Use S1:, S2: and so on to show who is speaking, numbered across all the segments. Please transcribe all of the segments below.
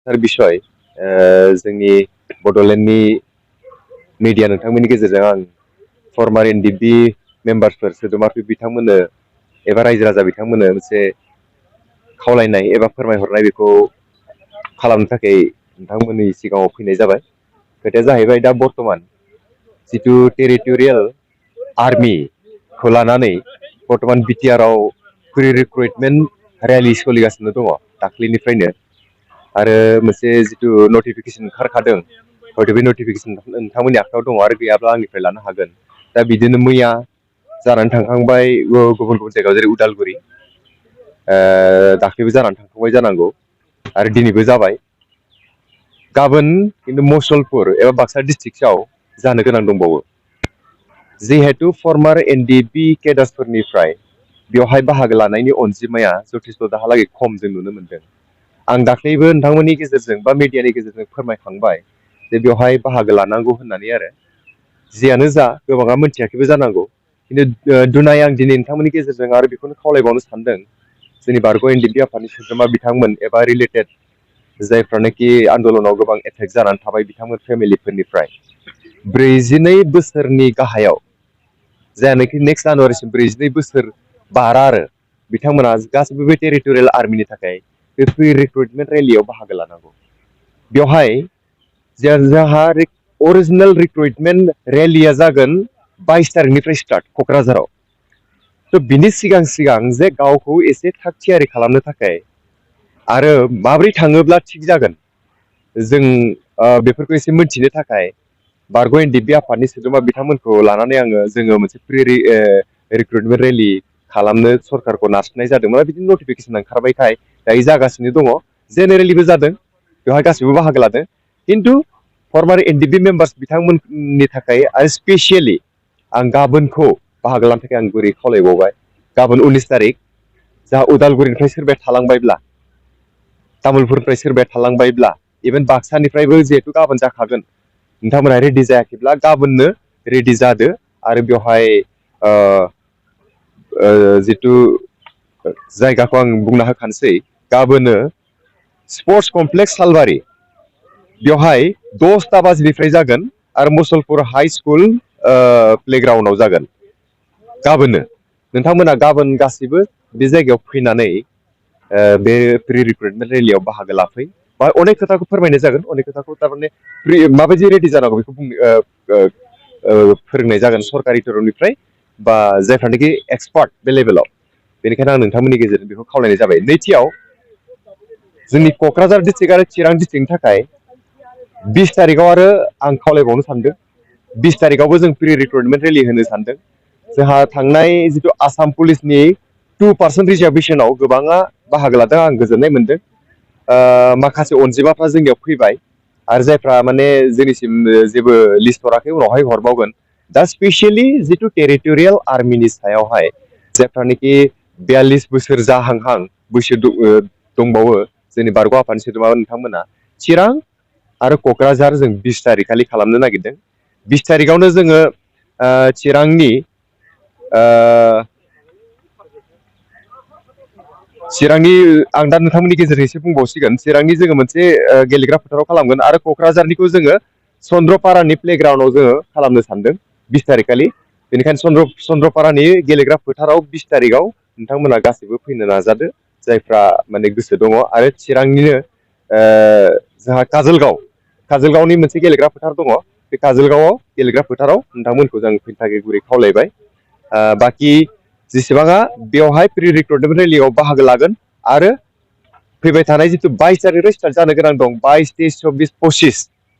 S1: गोनांथार बिषय जोंनि बड'लेण्डनि मीडिया नोंथांमोननि गेजेरजों आं फर्मार NDFB मेम्बारफोर सोद्रोमाफोर बिथांमोननो एबा रायजो राजा बिथांमोननो मोनसे खावलायनाय एबा फोरमायहरनाय बेखौ खालामनो थाखाय नोंथांमोननि सिगाङाव फैनाय जाबाय। खोथाया जाहैबाय दा बर्तमान जितु टेरिटरियेल आर्मिखौ लानानै बर्तमान BTR आव प्रि रिक्रुटमेन्ट रेलि सोलिगासिनो दङ दाख्लैनिफ्रायनो आरो मोनसे जितु नटिफिकेसन ओंखारखादों हयथ' बे नटिफिकेसन नोंथांमोननि आखायाव दङ आरो गैयाब्ला आंनिफ्राय लानो हागोन। दा बिदिनो मैया जानानै थांखांबाय गुबुन गुबुन जायगायाव जेरै उदालगुरि दाख्लैबो जानानै थांखांबाय जानांगौ आरो दिनैबो जाबाय। गाबोन खिन्थु मुसलपुर एबा बाक्सा डिस्ट्रिक्टआव जानो गोनां दंबावो। जिहेतु फर्मार NDFB केडारफोरनिफ्राय बेवहाय बाहागो लानायनि अनजिमाया जथेस्थ' दाहालागै खम जों नुनो मोनदों। आं दाख्लैबो नोंथांमोननि गेजेरजों बा मिडियानि गेजेरजों फोरमायखांबाय जे बेवहाय बाहागो लानांगौ होननानै आरो जियानो जा गोबाङा मिथियाखैबो जानांगौ खिन्थु दुनाय आं दिनै नोंथांमोननि गेजेरजों आरो बेखौनो खावलायबावनो सानदों जोंनि बारग' NDFB आफादनि सोद्रोमा बिथांमोन एबा रिलेटेड जायफ्रानोखि आन्दलनाव गोबां एफेक्ट जानानै थाबाय बिथांमोन फेमिलिफोरनिफ्राय 42 बोसोरनि गाहायाव जायनाखि नेक्स्ट जानुवारिसिम 42 बोसोर बारा आरो बिथांमोना गासिबो बे टेरिटरियेल आर्मिनि थाखाय बे प्रि रिक्रुटमेन्ट रेलियाव बाहागो लानांगौ। बेवहाय जोंहा अरिजिनेल रिक्रुटमेन्ट रेलिया जागोन 22 तारिखनिफ्राय स्टार्ट क'क्राझाराव। थ' बिनि सिगां सिगां जे गावखौ एसे थाग थियारि खालामनो थाखाय आरो माबोरै थाङोब्ला थिग जागोन जों बेफोरखौ एसे मिथिनो थाखाय बारग' NDFB आफादनि सोद्रोमा बिथांमोनखौ लानानै जोङो मोनसे प्रि रिक्रुटमेन्ट रेलि खालामनो सरकारखौ नारसिननाय जादोंमोन। बिदिनो नटिफिकेसन ओंखारबायखाय दायो जागासिनो दङ। जेनेरेलिबो जादों बेवहाय गासिबो बाहागो लादों खिन्थु फर्मार NDFB मेम्बार्स बिथांमोननि थाखाय आरो स्पेसियेलि आं गाबोनखौ बाहागो लानो थाखाय आं गुरै खावलायबावबाय। गाबोन 19 तारिख जा उदालगुरिनिफ्राय सोरबाया थालांबायब्ला तामुलपुरनिफ्राय सोरबाया थालांबायब्ला इभेन बाक्सानिफ्रायबो जिहेतु गाबोन जाखागोन नोंथांमोना रेडि जायाखैब्ला गाबोननो रेडि जादो आरो बेवहाय जितु जायगाखौ आं बुंना होखानोसै गाबोनो स्पर्ट्स कमप्लेक्स सालबारि बेवहाय 10ता बाजिनिफ्राय जागोन आरो मुसलपुर हाई स्कुल प्लेग्राउन्डआव जागोन गाबोनो। नोंथांमोना गाबोन गासिबो बे जायगायाव फैनानै बे प्रि रिक्रुटमेन्ट रेलियाव बाहागो लाफै बा अनेक खोथाखौ फोरमायनाय जागोन अनेक खोथाखौ थारमाने माबायदि रेडि जानांगौ बेखौ फोरोंनाय जागोन सरकारि तरफनिफ्राय बा जायफ्रानोखि एक्सपार्ट बे लेभेलाव। बेनिखायनो आं नोंथांमोननि गेजेरजों बेखौ खावलायनाय जाबाय। नैथियाव जोंनि क'क्राझार डिस्ट्रिक्ट आरो चिरां डिस्ट्रिक्टनि थाखाय 20 तारिखआव आरो आं खावलायबावनो सानदों 20 तारिखआवबो जों प्रि रिक्रुटमेन्ट रेलि होनो सानदों। जोंहा थांनाय जितु आसाम पुलिसनि 2% रिजार्भेसनाव गोबाङा बाहागो लादों आं गोजोननाय मोनदों। माखासे अनजिमाफ्रा जोंनियाव फैबाय आरो जायफ्रा माने जोंनिसिम जेबो लिस्ट हराखै उनावहाय हरबावगोन। दा स्पेसियेलि जितु टेरिटरियेल आर्मिनि सायावहाय जायफ्रानोखि 42 बोसोर जाहांहां बैसो दंबावो जोंनि बारग' आफादनि सोद्रोमा नोंथांमोना चिरां आरो क'क्राझार जों 20 तारिख खालि खालामनो नागिरदों। 20 तारिखआवनो जोङो चिरांनि आं दा नोंथांमोननि गेजेरजों एसे बुंबावसिगोन चिरांनि जोङो मोनसे गेलेग्रा फोथाराव खालामगोन आरो क'क्राझारनिखौ जोङो चन्द्रपारानि प्लेग्राउन्डआव जोङो खालामनो सानदों 20 तारिख खालि। बेनिखायनो चन्द्रपारानि गेलेग्रा फोथाराव 20 तारिखआव नोंथांमोना गासैबो फैनो नाजादो जायफ्रा माने गोसो दङ। आरो चिरांनिनो जोंहा काजलगावनि मोनसे गेलेग्रा फोथार दङ बे काजलगावआव गेलेग्रा फोथाराव नोंथांमोनखौ जों फैनो थाखाय गुरै खावलायबाय। बाखि जेसेबाङा बेवहाय प्रि रिक्रुटमेन्ट रेलियाव बाहागो लागोन आरो फैबाय थानाय जितु 22 तारिखनिफ्राय स्टार्ट जानो गोनां दं 22, 23, 24, 25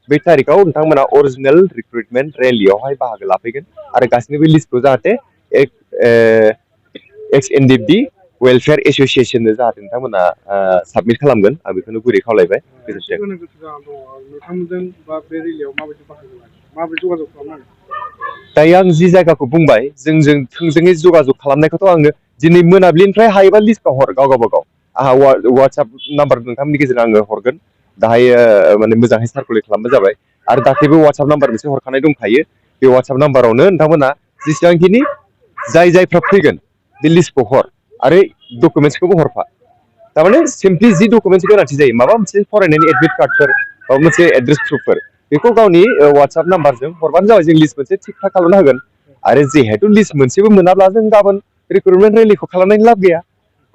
S1: बे तारिखआव नोंथांमोना अरिजिनेल रिक्रुटमेन्ट रेलियावहाय बाहागो लाफैगोन आरो गासैनिबो लिस्टखौ जाहाथे एक्स NDFB वेलफेयार एस'सियेसननो जाहाथे नोंथांमोना साबमिट खालामगोन आं बेखौनो गुरै खावलायबाय। दायो आं जि जायगाखौ बुंबाय जोंजों थोंजोङै जगाजग खालामनायखौथ' आङो दिनै मोनाबिलिनिफ्राय हायोबा लिस्टखौ हर गावबा गाव आंहा वाट्सएप नाम्बार नोंथांमोननि गेजेराव आङो हरगोन दाहाय माने मोजाङै सार्कुलेट खालामबानो जाबाय। आरो दाख्लैबो वाट्सएप नाम्बार मोनसे हरखानाय दंखायो बे वाट्सएप नाम्बारावनो नोंथांमोना जेसेबांखिनि जायफ्रा फैगोन बे लिस्टखौ हर आरो डकुमेन्टसखौबो हरफा तारमाने सिम्पलि जि डकुमेन्ट्स गोनांथि जायो माबा मोनसे फरायनायनि एडमिट कार्डफोर माबा मोनसे एड्रेस प्रुफफोर बेखौ गावनि WhatsApp नाम्बारजों हरबानो जाबाय जों लिस्ट मोनसे थिक थाक खालामना होगोन आरो जिहेतु लिस्ट मोनसेबो मोनाब्ला जों गाबोन रिक्रुटमेन्ट रेलिखौ खालामनायनि लाब गैया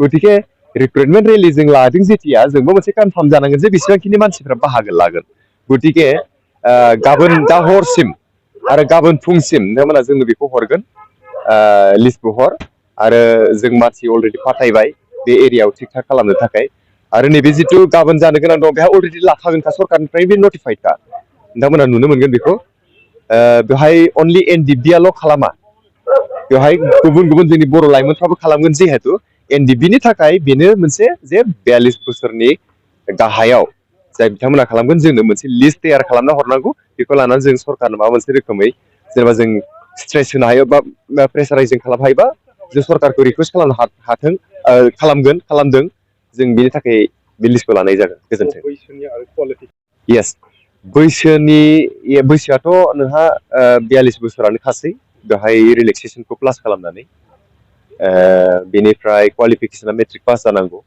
S1: गतिके रिक्रुटमेन्ट रेलि जों लादों जेथिया जोंबो मोनसे कनफार्म जानांगोन जे बेसेबांखिनि मानसिफ्रा बाहागो लागोन गतिके गाबोन दा हरसिम आरो गाबोन फुंसिम नोंथांमोना जोंनो बेखौ हरगोन लिस्टखौ हर आरो जों मानसि अलरेडि फाथायबाय बे एरियायाव थिक थाक खालामनो थाखाय आरो नैबे जिथु गाबोन जानो गोनां दं बेहा अलरेडि लाखागोनखा सरकारनिफ्राय बे नटिफाइडखा नोंथांमोना नुनो मोनगोन बेखौ बेवहाय अनलि NDFB आल' खालामा बेवहाय गुबुन गुबुन जोंनि बर' लाइमोनफ्राबो खालामगोन जिहेतु NDFBनि थाखाय बेनो मोनसे जे 42 बोसोरनि गाहायाव जाय बिथांमोना खालामगोन जोंनो मोनसे लिस्ट तैयार खालामना हरनांगौ बेखौ लानानै जों सरकारनो माबा मोनसे रोखोमै जेनेबा जों स्ट्रेस होनो हायो बा प्रेसाराइजिं खालामनो हायोबा जों सरकारखौ रिकुवेस्ट खालामनो हाथों खालामदों जों बेनि थाखाय बे लिस्टखौ लानाय जागोन गोजोन्थों येस बैसोआथ' नोंहा 42 बोसोरानो खासै बेवहाय रिलेक्सेसनखौ प्लास खालामनानै बेनिफ्राय क्वालिफिकेसना मेट्रिक पास जानांगौ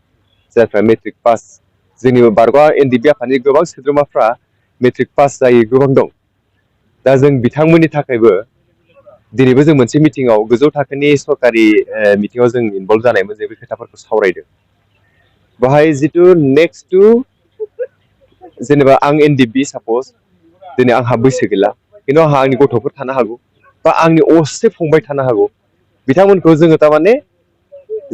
S1: जायफ्रा मेट्रिक पास जोंनि बारगा NDFB आफादनि गोबां सोद्रोमाफ्रा मेट्रिक पास जायै गोबां दं दा जों बिथांमोननि थाखायबो दिनैबो जों मोनसे मिटिङाव गोजौ थाखोनि सरकारि मिटिङाव जों इनभल्भ जानायमोन जे बे खोथाफोरखौ सावरायदों बेवहाय जिथु नेक्स्ट टु जेनेबा आं NDFB सापज दिनै आंहा बैसो गैला खिन्थु आंहा आंनि गथ'फोर थानो हागौ बा आंनि असे फंबाय थानो हागौ बिथांमोनखौ जोङो तारमाने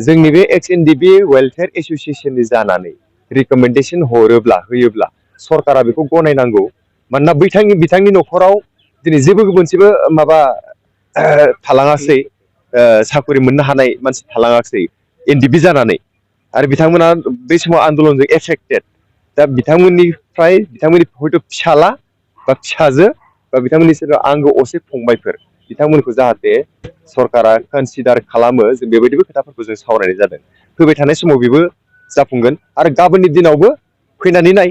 S1: जोंनि बे NDFB वेलफेयार एसोसिएशननि जानानै रिकमेन्डेसन होयोब्ला सरकारा बेखौ गनायनांगौ मानोना बिथांनि न'खराव दिनै जेबो मोनसेबो माबा थालाङासै साकरि मोननो हानाय मानसि थालाङासै NDFB जानानै आरो बिथांमोना बै समाव आन्दलनजों एफेक्टेड दा बिथांमोननि हयथ' फिसाला बा फिसाजो बा बिथांमोननि सोरबा आंगो असे फंबायफोर बिथांमोनखौ जाहाथे सरकारा कनसिडार खालामो जों बेबायदिबो खोथाफोरखौ जों सावरायनाय जादों फैबाय थानाय समाव बेबो जाफुंगोन आरो गाबोननि दिनावबो फैनानै नाय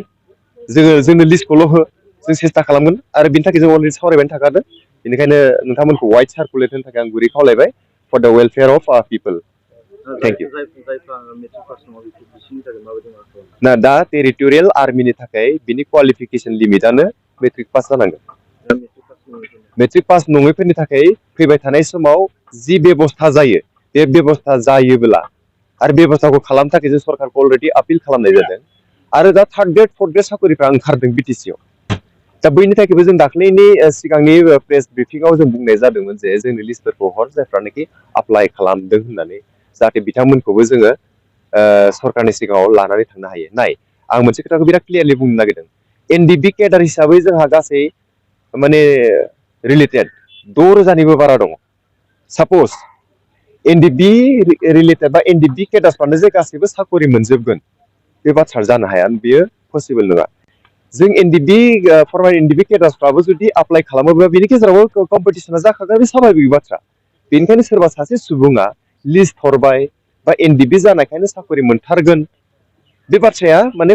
S1: जोंनो लिस्टखौल' हो जों सेस्था खालामगोन आरो बिनि थाखाय जों अलरेडि सावरायबाय थाखादों बेनिखायनो नोंथांमोनखौ वाइड सार्कुलेट होनो थाखाय आं गुरै खावलायबाय for the welfare of our people thank you ना दा टेरिटरियेल आर्मिनि थाखाय बिनि क्वालिफिकेसन लिमिटआनो मेट्रिक पास जानांगोन मेट्रिक पास नङैफोरनि थाखाय फैबाय थानाय समाव जि बेबस्था जायो बे बेबस्था जायोब्ला आरो बेबस्थाखौ खालामनो थाखाय जों सरकारखौ अलरेडि आपिल खालामनाय जादों आरो दा 3rd ग्रेड 4th ग्रेड साकरिफ्रा ओंखारदों BTC आव दा बैनि थाखायबो जों दाख्लैनि सिगांनि प्रेस ब्रिफिंआव जों बुंनाय जादोंमोन जे जोंनि लिस्टफोरखौ हर जायफ्रानोखि एप्लाइ खालामदों होननानै जाहाथे बिथांमोनखौबो जोङो सरकारनि सिगाङाव लानानै थांनो हायो नाय आं मोनसे खोथाखौ बिराद क्लियारलि बुंनो नागिरदों NDFB केडार हिसाबै जोंहा गासै माने रिलेटेड 6,000निबो बारा दङ सापज NDFB रिलेटेड बा NDFB केडारफ्रानो जे गासैबो साकरि मोनजोबगोन बे बाथ्रा जानो हाया बेयो पसिबल नङा जों फर्मार NDFB केडारफ्राबो जुदि एप्लाइ खालामोब्ला बेनि गेजेरावबो कम्पिटिसना जाखागोन बे स्वाभाबिक बाथ्रा बेनिखायनो सोरबा सासे सुबुङा लिस्ट हरबाय बा NDFB जानायखायनो साकरि मोनथारगोन बे बाथ्राया माने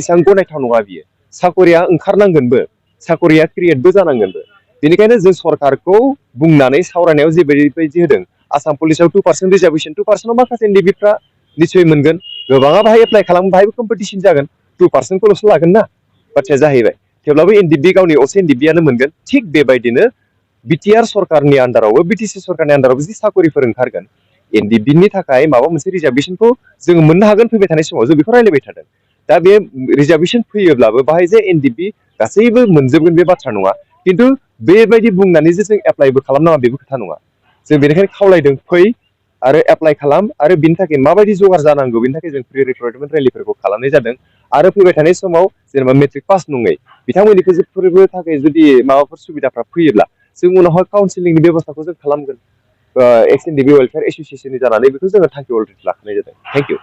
S1: एसेबां गनायथाव नङा बियो साकरिया ओंखारनांगोनबो साकरिया क्रिएटबो जानांगोनबो बेनिखायनो जों सरकारखौ बुंनानै सावरायनायाव जेबायदि होदों आसाम पुलिसाव 2% रिजार्भेसन 2%आव माखासे NDFBफ्रा निश्चय मोनगोन गोबाङा बाहाय एप्लाइ खालामो बाहायबो कम्पिटिसन जागोन 2%खौल'सो लागोन ना बाथ्राया जाहैबाय थेवब्लाबो NDFB गावनि असे NDFBआनो मोनगोन थिग बेबायदिनो BTR सरकारनि आन्दारावबो BTC सरकारनि आन्दारावबो जि साकरिफोर ओंखारगोन NDFBनि थाखाय माबा मोनसे रिजार्भेसनखौ जों मोननो हागोन फैबाय थानाय समाव जों बेखौ रायलायबाय थादों दा बे रिजार्भेसन फैयोब्लाबो बाहाय जे NDFB गासैबो मोनजोबगोन बे बाथ्रा नङा खिन्थु बेबायदि बुंनानै जे जों एप्लाइबो खालामनाङा बेबो खोथा नङा जों बेनिखायनो खावलायदों फै आरो एप्लाइ खालाम आरो बिनि थाखाय माबायदि जगार जानांगौ बेनि थाखाय जों प्रि रिक्रुटमेन्ट रेलिफोरखौ खालामनाय जादों आरो फैबाय थानाय समाव जेनेबा मेट्रिक पास नङै बिथांमोननिफोरबो थाखाय जुदि माबाफोर सुबिदाफ्रा फैयोब्ला जों उनावहाय काउन्सिलिंनि बेब'स्थाखौ जों खालामगोन NDFB वेलफेयार एसोसिएशननि जानानै बेखौ जोङो थांखि अलरेडि लाखानाय जादों थेंक इउ